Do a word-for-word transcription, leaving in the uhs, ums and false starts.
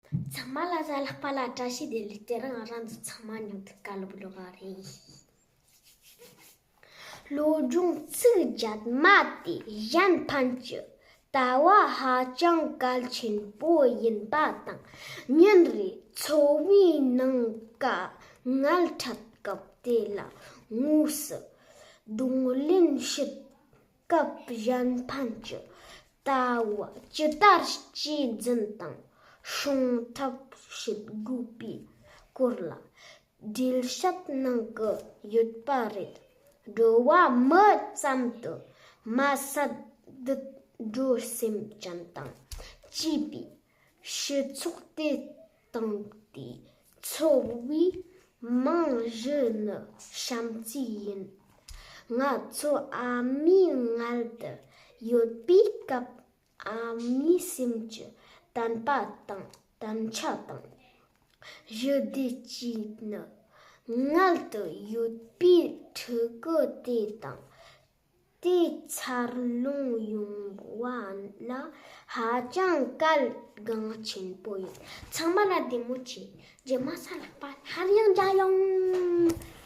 ཚང་མ་ལ་གཟའ་ལྷག་པ་ལ་བཀྲ་ཤིས་བདེ་ལེགས། དེ་རིང་རང་ཚོ་ཚང་མ་མཉམ་དུ་བཀའ་སློབ་ཀློག་ག་རེད། བློ་སྦྱོང་ཚིག་བརྒྱད་མ་སྟེ་གཞན་ཕན་གྱི་ལྟ་བ་ཧ་ཅང་གལ་ཆེན་པོ་ཡིན་པ་དང་། ཉིན་རེའི་འཚོ་བའི་ནང་ཀ་ངལ་འཕྲད་སྐབས་དེ་ལ་དངོས་སུ་གདོང་ལེན་བྱེད་སྐབས་གཞན་ཕན་གྱི་ལྟ་བ་ཇི་ལྟར་གཅེས་འཛིན་དང་སྲུང་ཐབས་བྱེད་དགོས་པའི་སྐོར་ལ་འགྲེལ་བཤད་གནང་གི་ཡོད་པ་རེད། འགྲོ་བ་མི་ཙམ་དུ་མ་ཟད། འདི་འགྲོ་སེམས་ཅན་དང་བཅས་པའི་སྤྱི་ཚོགས་དེ་དང་དེའི་འཚོ་བའི་རྨང་གཞི་ནི་བྱམས་བརྩེ་ཡིན། ང་ཚོ་ཨ་མའི་མངལ་དུ་ཡོད་པའི་སྐབས། ཨ་མའི་སེམས་ཀྱི་བརྟན་པ་དང་བརྟན་ཆ་དང་། ཞི་བདེ་བཅས་ནི་མངལ་དུ་ཡོད་པའི་ཕྲུ་གུ་དེ་དང་དེའི་འཚར་ལོངས་ཡོང་བ་ལ་ཧ་ཅང་གལ་འགངས་ཆེན་པོ་ཡོད། ཚང་མ་ལ་བདེ་མོ་བྱོས། རྗེས་མ་གཟའ་ལྷག་པ་སླར་ཡང་མཇལ་ཡོང་།